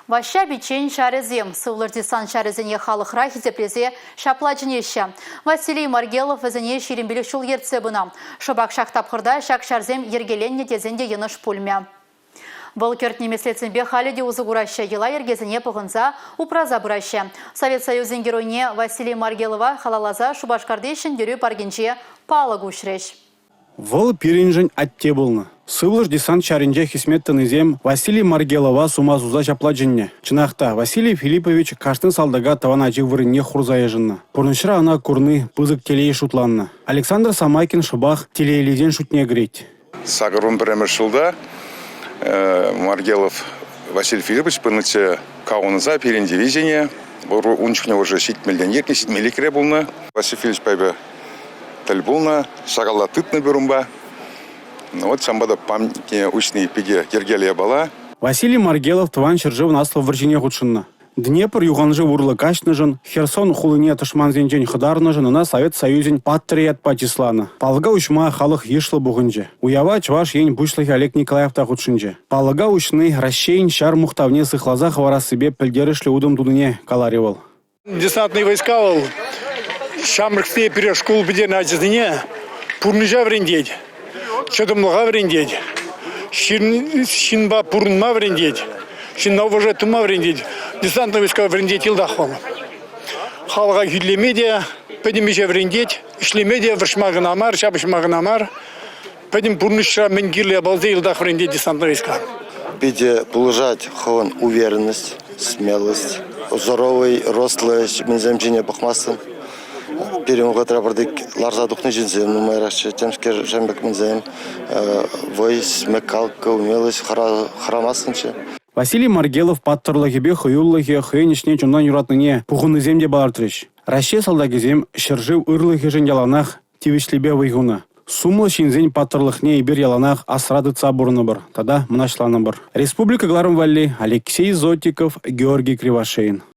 Ваҫҫа пиччен ҫарӗсем сывлӑш десант ҫарӗсене халӑхра хисеплесе ҫапла чӗнеҫҫӗ. Василий Маргелов вӗсене 25 ҫул ертсе пынӑ. Шӑпах ҫак тапхӑрта ҫак ҫарсем йӗркеленнӗ тесен те йӑнӑш пулмӗ. Вӑл кӗртнӗ меслетсемпе халӗ те усӑ кураҫҫӗ, йӑла-йӗркесене пӑхӑнса, упраса пыраҫҫӗ. Совет Союзӗн Геройне Василий Маргелова халалласа Шупашкарти Ҫӗнтерӳ паркӗнче палӑк уҫрӗҫ. Вӑл пирӗншӗн атте пулнӑ. Сывлӑш десант ҫарӗнче хӗсмет тӑнисем Василий Маргелова сума суса ҫапла чӗннӗ. Чӑнах та, Василий Филиппович кашни салтака тӑван ачи вырӑнне хурса йышӑннӑ. Пурнӑҫра ӑна курни пысӑк телей шутланнӑ. Александр Самайкин шӑпах телейлисен шутне кӗрет. 81-мӗш ҫулта Маргелов Василий Филиппович пынӑччӗ Каунаса пирӗн дивизине. Ун чухне уже ҫитмӗлтен иртнӗ, ҫитмӗликре пулнӑ. Василий Филиппович пайпа тӗл пулнӑ, шакалла тытнӑ пӗр унпа. Вот ҫавӑнпа та памятникне уҫни питӗ йӗркеллӗ япала. Василий Маргелов Тӑван ҫӗршывӑн Аслӑ вӑрҫине хутшӑннӑ. Днепр юханшыв урлӑ каҫнӑшӑн, Херсон хулине тӑшмансенчен хӑтарнӑшӑн ӑна Совет Союзӗн Паттӑрӗ ятпа чысланӑ. Палӑка уҫма халӑх йышлӑ пухӑнчӗ. Уява Чӑваш Ен Пуҫлӑхӗ Олег Николаев та хутшӑнчӗ. Палӑка уҫни Раҫҫейӗн ҫар мухтавне сыхласа хӑварассипе пӗлтерӗшлӗ утӑм тунине каларӗ вӑл. Десантные войска вӑл ҫамрӑксене пире шкул пӗтернӗ ачасене пурнӑҫа вӗрентет, чӑтӑмлӑха вӗрентет, ҫынпа пурӑнма вӗрентет, ҫынна уважать тума вӗрентет. Десантные войска вӗрентет йӑлтах вӑл. Халӑха хӳтӗлеме те, пӗтӗм ӗҫе вӗрентет, ӗҫлеме те, вӑрҫма кӑна мар, ҫапӑҫма кӑна мар. Пӗтӗм пурнӑҫра мӗн кирлӗ япаласем йӑлтах вӗрентет десантные войска. Питӗ пулӑшать хӑвӑн уверенность, смелость, здоровый, рослый мӗнсем ҫине пӑхмастӑн. Пирӗн вӑхӑтра пӗртик ларса тухнӑ ҫынсем нумайрахчӗ, темскер ҫамрӑк мӗнсем, вӑй, смекалка, умелость хӑрамастӑнччӗ. Василий Маргелов паттӑрлӑхӗпе хӑюлӑхӗ хӑйӗн ӗҫне чунтан юратнине пухӑннисем те палӑртрӗҫ. Раҫҫей салтакӗсем ҫӗршыв ырлӑхӗшӗн яланах тивӗҫлипе вӑй хунӑ. Сумлӑ ҫынсен паттӑрлӑхне эпир яланах асра тытса пурӑнӑпӑр тата мӑнаҫланӑпӑр. Республика кӑларӑм валли Алексей Зотиков, Георгий Кривошеин.